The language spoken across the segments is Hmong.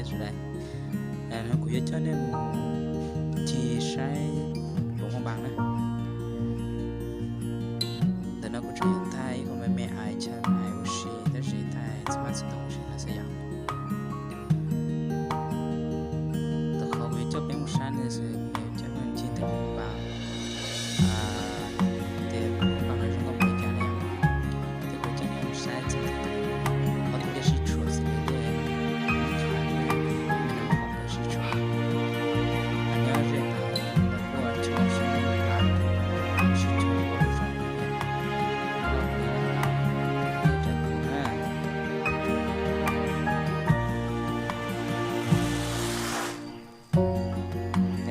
Sawv daws, no kuv yuav coj nej mus ncig saib Luam Phaj Npas na. Ntawm no kuv tseem yuav thaij ib qho me me ais chaw ais ua si tab sis thaij tsis maj tsis tau ua si no xwb yom. Ntawm qhov kuv yuav coj peb mus saib no xwb, kuv yuav coj nej mus ncig ntawm Luam Phaj Npas. Ces Luam Phaj Npas no zoo nkauj npaum li cas ne, ces kuv coj nej mus saib txog ob tug dej sib tshuam xws li dej Nab Khoom sib tshuam, nyob ze ntawm kuj tshov sib nrab sib tshuam ua zoo li na.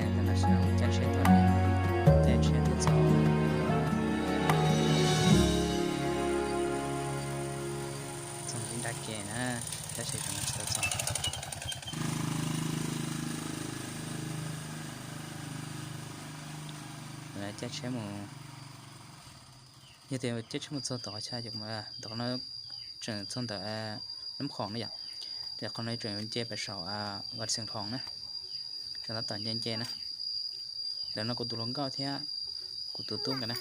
Ces tam sim no caij tsheb tuaj, caij tsheb tuaj txog, txog ib nrab ke na, tab sis tseem tsis tau txog. Caij tsheb mus, yog tias caij tsheb mus txog tom qhov chaw ces ntawm qhov no tseem txog ntawm Nab Khoom na yom, ces qhov no tseem yuav nce pem saum Vaj Xeev Thoos na, tseem tab tom nce nce na. Ntawm no kuv tus hluas nkauj thiab kuv tus tub nkawd na.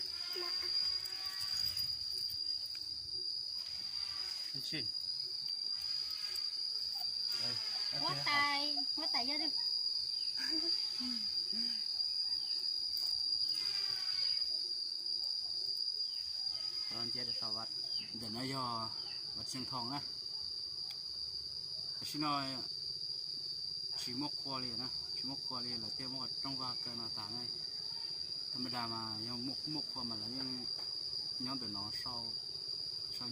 Ntawm no yog Vaj Xeev Thoos na. Tam sim no tsis muaj qhua li na, tsis muaj qhua li, lawv thiaj muab rooj vag kaw no tas na. Tha ma da mas yog muaj qhua mas lawv yeej nyob ntawm no sau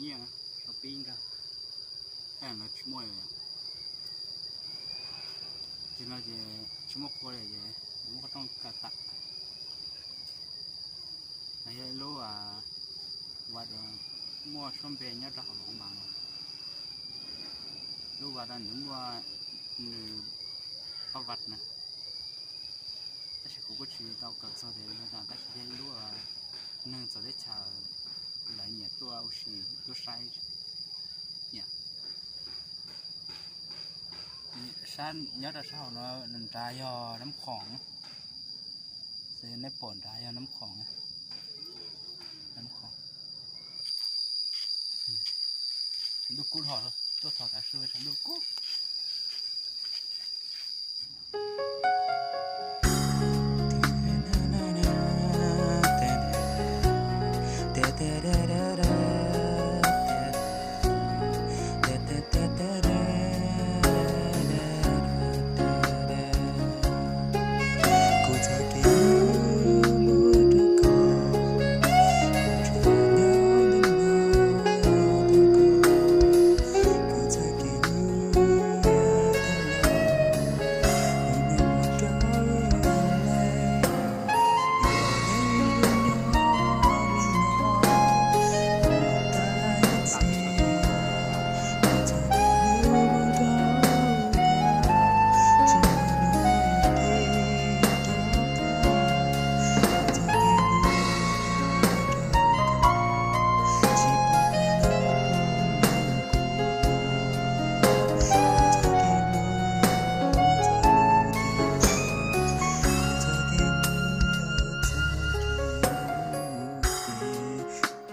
nyiaj na, sau pib nkag, tab sis no tsis muaj li. Tam sim no ces tsis muaj qhua li ces muab qhov rooj kaw tas. No yog ib lub vaj, muaj suab npe nyob rau hauv Luam Phaj Npas no. Lub vaj no nws muaj nws ob vaj na, tab sis kuv kuj tsis tau kawm txog tias yog li cas, tab sis yog ib lub neeg txawv teb chaws lawv nyiam tuaj ua si tuaj saib. Nyob rau sab hauv no nrad yog Nab Khoom, xws nej pom nrad yog Nab Khoom, Nab Khoom. Tshav ntuj kub dhau, tuaj txog tav su tshav ntuj kub.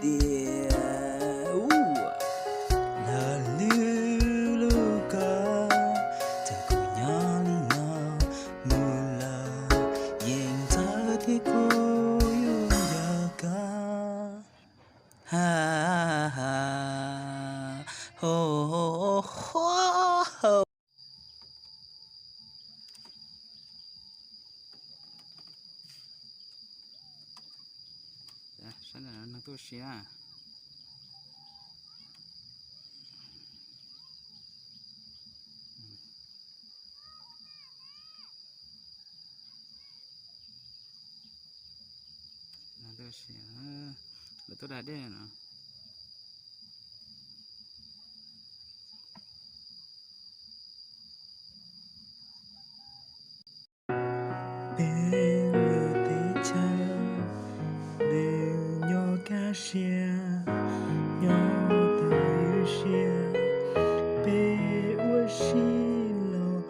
Tias ua lawv lub lub ko, thaum kuv nyob li no mus los yeej ntxawm thiab kuv yuav yog koj. Ha ha ho ho. Saib ntawm no neeg tuaj ua si na. Neeg tuaj ua si, lawv tuaj da dej no. Peb lub teb chaws nws nyob kaj siab, nyob tau ywj siab, peb ua si los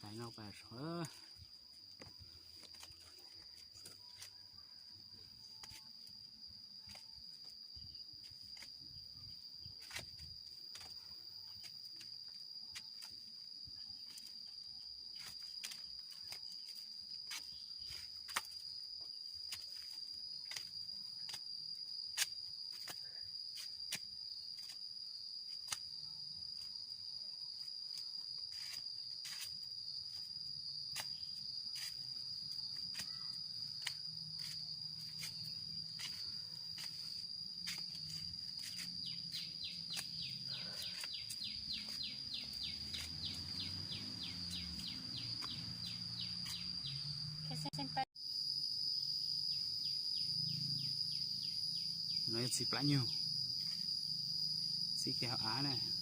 Tais no pas sov. No yog txiv plab nyuj, txiv kiag hauv av na.